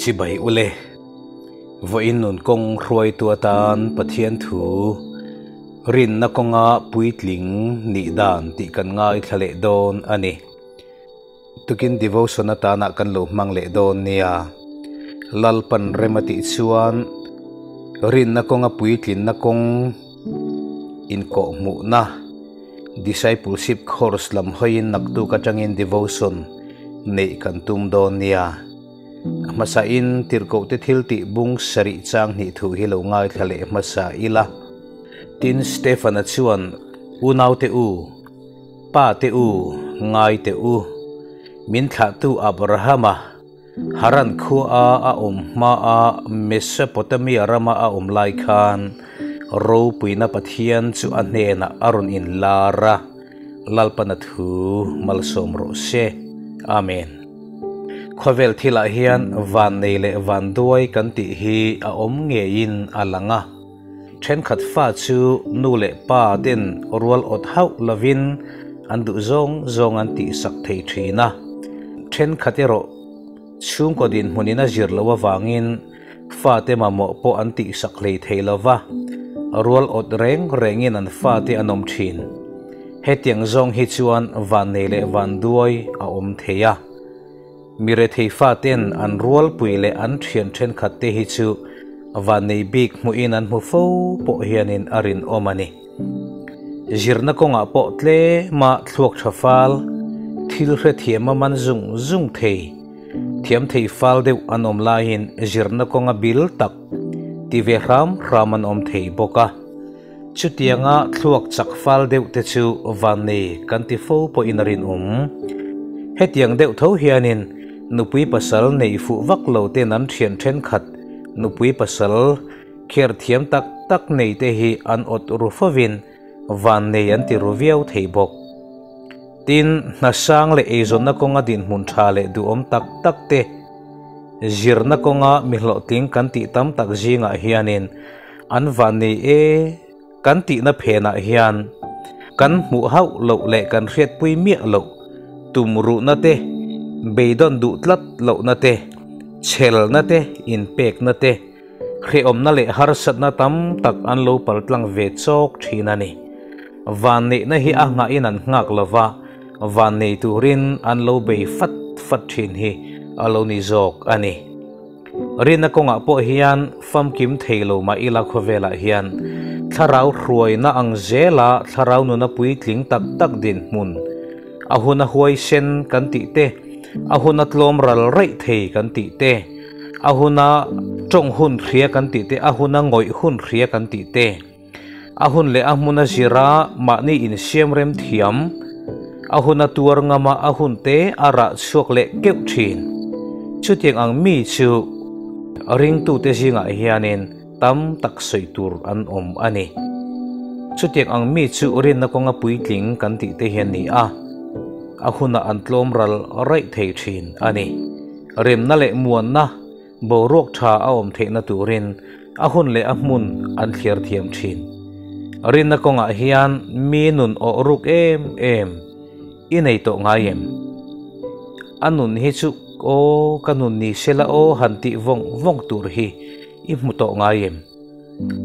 Chibai ule. Vawiin nun kawng hruaitu atan Pathian thu rinna kawnga puitling nih dan tih kan ngaithla leh dawn a ni. Tukin devotion atana kan lo hmang leh dawn nia. Lalpan rem a tih chuan rinna kawnga puitlinna kawng inkawhhmuhna Discipleship course lam hawiin naktuk atangin devotion neih kan tum dawn nia. A hmasain tirhkohte thil tih bung sarih chang hnih thu hi lo ngaithla leh hmasa ila. Tin, Stefan-a chuan, Unaute u, Pa te u, ngai teh u, min thlahtu Abrahama, Haran khua a a awm hma a Mesopotamia rama a awm lai khan ropuina Pathian chu a hnenah a rawn inlar a, Lalpana thu malsawm rawh se. Amen. Khawvel thilah hian vannei leh vanduai kan tih hi a awm ngeiin a lang a. Thenkhat fa chu nu leh pa ten rual awt hauh lovin an duh zawng zawng an tihsak thei thin a. Thenkhat erawh chhungkaw dinhmunin a zir loh avangin fate mamawh pawh an tihsak hlei thei lo va, rual awt reng rengin an fate an awm thin. Hetiang zawng hi chuan vannei leh vanduai a awm thei a. Mi rethei faten an rualpui leh an thian thenkhat te hi chu vannei bik hmuhin an hmu fo pawh hianin a rinawm a ni. Zirna kawngah pawh tlema thluak tha fal, thil hrethiam a man zung zung thei, thiam thei fal deuh an awm laiin zirna kawnga bil tak ti ve hram hram an awm thei bawk a. Chutianga thluak chak fal deuh te chu vannei kan ti fo pawhin a rinawm. Hetiang deuh tho hianin nupui pasal neih fuh vak lo ten an thian thenkhat nupui pasal kher thiam tak tak nei te hi an awt ru fovin vannei an ti ru viau thei bawk. Tin, hna sang leh eizawnna kawnga dinhmun tha leh duhawm tak tak te zirna kawnga mi hlawhtling kan tih tam tak zingah hianin An vannei e kan tihna phenah hian kan hmuh hauh loh leh kan hriatpui miah loh tumruhna te, beidawn duh tlat lohna te, chhelna te, inpekna te, hrehawmna leh harsatna tam tak an lo paltlang ve chawk thin a ni. Vanneihna hi a nghahin an nghak lo va, vannei turin an lo bei fat fat thin hi a lo ni zawk a ni. Rina kawngah pawh hian famkim thei lo mah ila khawvelah hian thlarau hruaina ang zela thlarau nuna puitling tak tak dinhmun a hun a huaisen kan tih te, a hun a tlawm ral raih thei kan tih te, a hun a tawng hun hria kan tih te, a hun a ngawih hun hria kan tih te, a hun leh a hmun a zira mahni insiam rem thiam, a hun a tuar ngama a hun te a rah chhuak leh keuh thin. Chutiang ang mi chu ringtute zingah hianin tam tak sawi tur an awm a ni. Chutiang ang mi chu rinna kawnga puitling kan tih te hian ni a, a hunah an tlawm ral raih thei thin a ni. Remna leh muanna Boruak tha a awm theihna turin a hun leh a hmun an thliar thiam thin. Rinna kawngah hian mi nun awh ruk em em i nei tawh ngai em? A nun hi chu aw ka nun ni sela aw han tih vawng vawng tur hi i hmu tawh ngai em?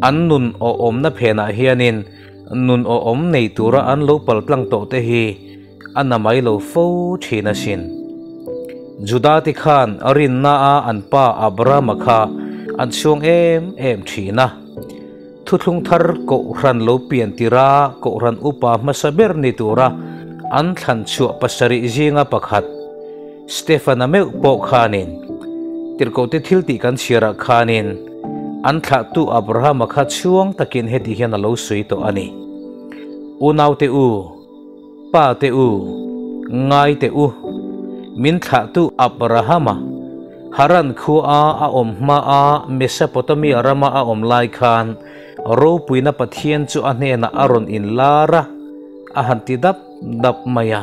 An nun awh awmna phenah hianin nun awh awm nei tura an lo paltlang tawh te hi A na mai lo fo thin asin. Juda te khan rinna a an pa Abrahama kha an chhuang em em thin a. Thuthlung thar Kohhran lo pian tira Kohhran upa hmasa ber ni tura an thlan chhuah pasarih zinga pakhat Stefana meuh pawh khanin tirhkohte thil tih kan chhiarah khanin an thlahtu Abrahama kha chhuang takin heti hian a lo sawi tawh a ni. Unaute u! Pa te u, ngai teh u, min thlahtu Abrahama, Haran khua a a awm hma a Mesopotamia rama a awm lai khan ropuina Pathian chu a hnenah a rawn inlar a, a han ti dap dap mai a.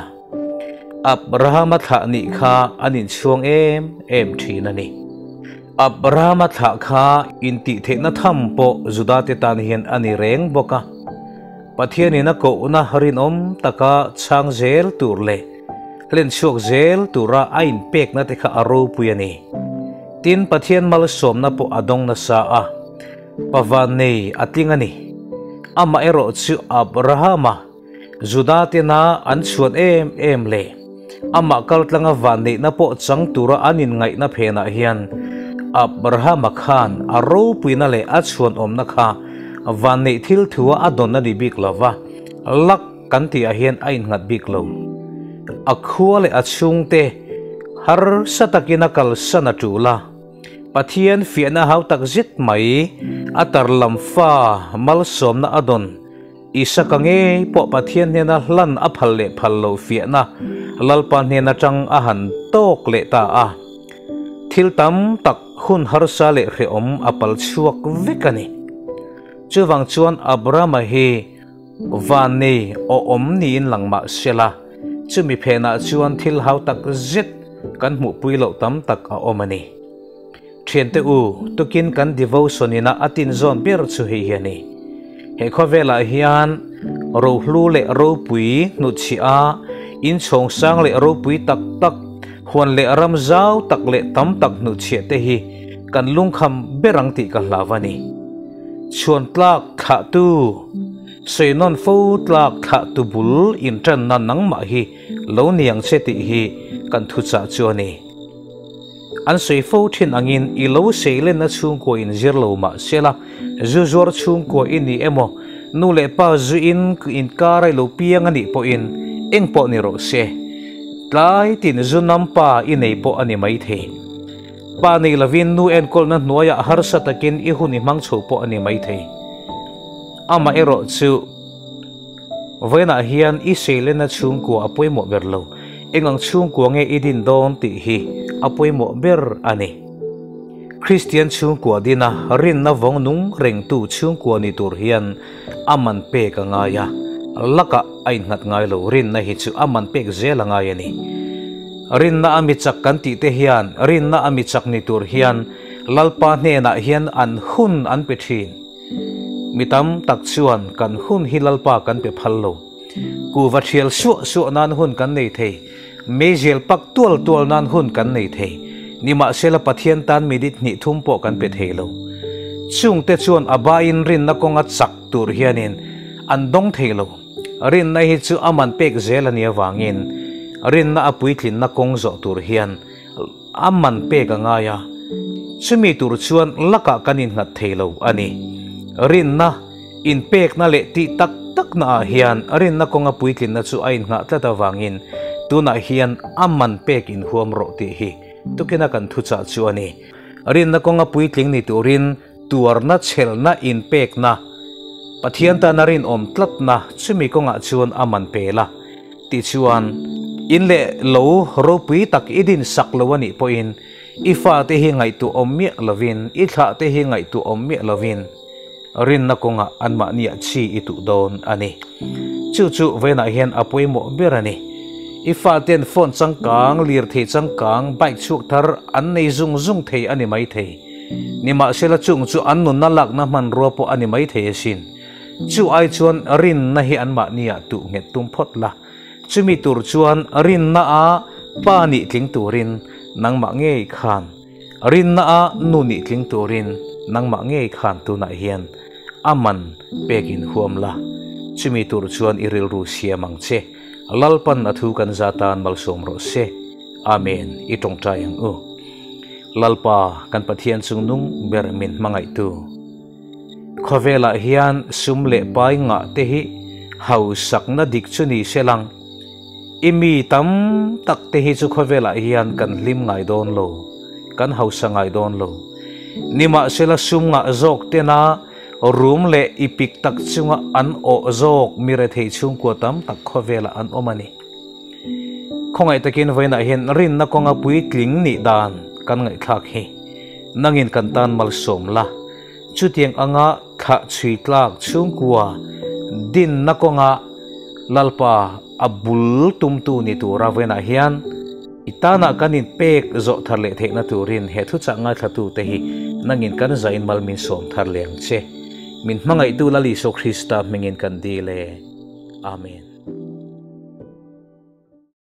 Abrahama thlah nih kha an inchhuang em em thin a ni. Abrahama thlah kha intihtheihna tham pawh Judate tan hian a ni reng bawk a. Pathianin a kohna rinawm taka chhang zel tur leh hlen chhuak zel tura a inpekna te kha a ropui a ni. Tin, Pathian malsawmna pawh a dawng nasa a, pa vannei a tling a ni. Amaherawhchu Abrahama Juda tena an chhuan em em leh amah kaltlanga vanneihna pawh chang tura an inngaihna phenah hian Abrahama khan a ropuina leh a chhuanawmna kha vanneih thil thua a dawn a ni bik lo va, luck kan tihah hian a innghat bik lo. A khua leh a chhungte harsa takin a kalsan a tul a. Pathian fiahna hau tak zet mai a tarlam fa malsawmna a dawn. Isaka ngei pawh Pathian hnena hlan a phal leh phal lo fiahna Lalpa hnen atang a han tawk leh ta a. Thil tam tak hun harsa leh hrehawm a pal chhuak vek a ni. Chuvang chuan Abrahama hi van nei awhawm niin lang mah sela, chumi phenah chuan thil hau tak zet kan hmuhpui loh tam tak a awm a ni. Thiante u, tukin kan devotion ina a tinzawn ber chu hei hi a ni. He khawvelah hian rohlu leh ropui hnutchhiah a, inchhawng sang leh ropui tak tak, huan leh ram zau tak leh tam tak hnutchhiah te hi kan lungkham ber ang tih ka hlau a ni. Chhuan tlak thlahtu, sawi nawn fo tlak thlahtu bul intanna nangmah hi lo ni ang che tih hi kan thuchah chu a ni. An sawi fo thin angin i lo seilenna chhungkua in zir lo mah sela, zu zuar chhungkua i ni emaw, nu leh pa zu in inkar a i lo piang a nih pawhin eng pawh ni rawh se. Tlai tin zu nam pa i nei pawh a ni maithei. Pa nei lovin nu enkawlna hnuaiah harsa takin i hun i hmang chho pawh a ni maithei. Amaherawh chu. Vawiinah hian i seilenna chhungkua a pawimawh ber lo. Eng ang chhungkua nge i din dawn tih hi a pawimawh ber a ni. Kristian chhungkua dina rinna vawng nung rengtu chhungkua ni tur hian a man pek a ngai a, lakah a innghat ngai lo. Rinna hi chu a man pek zel a ngai a ni. Rinna a mi chak kan tih te hian rinna a mi chak ni tur hian Lalpa hnenah hian an hun an pe thin. Mi tam tak chuan kan hun hi Lalpa kan pe phal lo. Kuva thial suah suah nan hun kan nei thei, meizial pak tual tual nan hun kan nei thei. Nimahsela Pathian tan minute hnih thum pawh kan pe thei lo. Chungte chuan a bain rinna kawnga chak tur hianin an dawng thei lo. Rinna hi chu a man pek zel a nih avangin rinna a puitlinna kawng zawh tur hian A man pek a ngai a, chumi tur chuan lakah kan innghat thei lo a ni. Rinna, inpekna leh tih tak takna ah hian rinna kawnga puitlinna chu a innghah tlat avangin tunah hian a man pek inhuam rawh tih hi tukina kan thuchah chu a ni. Rinna kawnga puitling ni turin tuarna, chhelna, inpekna, Pathian tana rinawm tlatna chumi kawngah chuan a man pel a. Tichuan, in leh lo ropui tak i din sak lo a nih pawhin i fate hi ngaihtuah awm miah lovin, i thlahte hi ngaihtuah awm miah lovin rinna kawngah anmahniah chi i tuh dawn a ni. Chu chu vawiinah hian a pawimawh ber a ni. I fate'n phone changkang, lirthei changkang, bike chhuak thar an nei zung zung thei a ni maithei. Nimahsela chung chu an nunna lakna hmanrua pawh a ni maithei asin. Chu ai chuan rinna hi anmahniah tuh nghet tum phawt la. Chumi tur chuan rinna a pa nih tling turin nangmah ngei khan, rinna a nu nih tling turin nangmah ngei khan tunah hian a man pekin huam la. Chumi tur chuan i rilru siam ang che. Lalpan a thu kan za tan malsawm rawh se. Amen. I tawngtai ang u. Lalpa, kan Pathian chungnung ber min hmangaihtu. Khawvelah hian sum leh pai ngah te hi hausakna dik chu ni se lang. I mi tam tak te hi chu khawvelah hian kan hlim ngai dawn lo, kan hausa ngai dawn lo. Nimahsela sum ngah zawk tena rum leh i pik tak chunga an awh zawk mi rethei chhungkua tam tak khawvelah an awm a ni. Khawngaih takin vawiinah hian rinna kawnga puitling nih dan kan ngaihthlak hi nangin kan tan malsawm la. Chutiang anga thlah chhui tlak chhungkua dinna kawnga Lalpa a bul tumtu ni tura vawiinah hian i tanah kan inpek zawh thar leh theihna turin he thuchah ngaithlatute hi nangin kan zain mal min sawm thar leh ang che. Min hmangaihtu Lal Isua Krista hmingin kan dil e. Amen.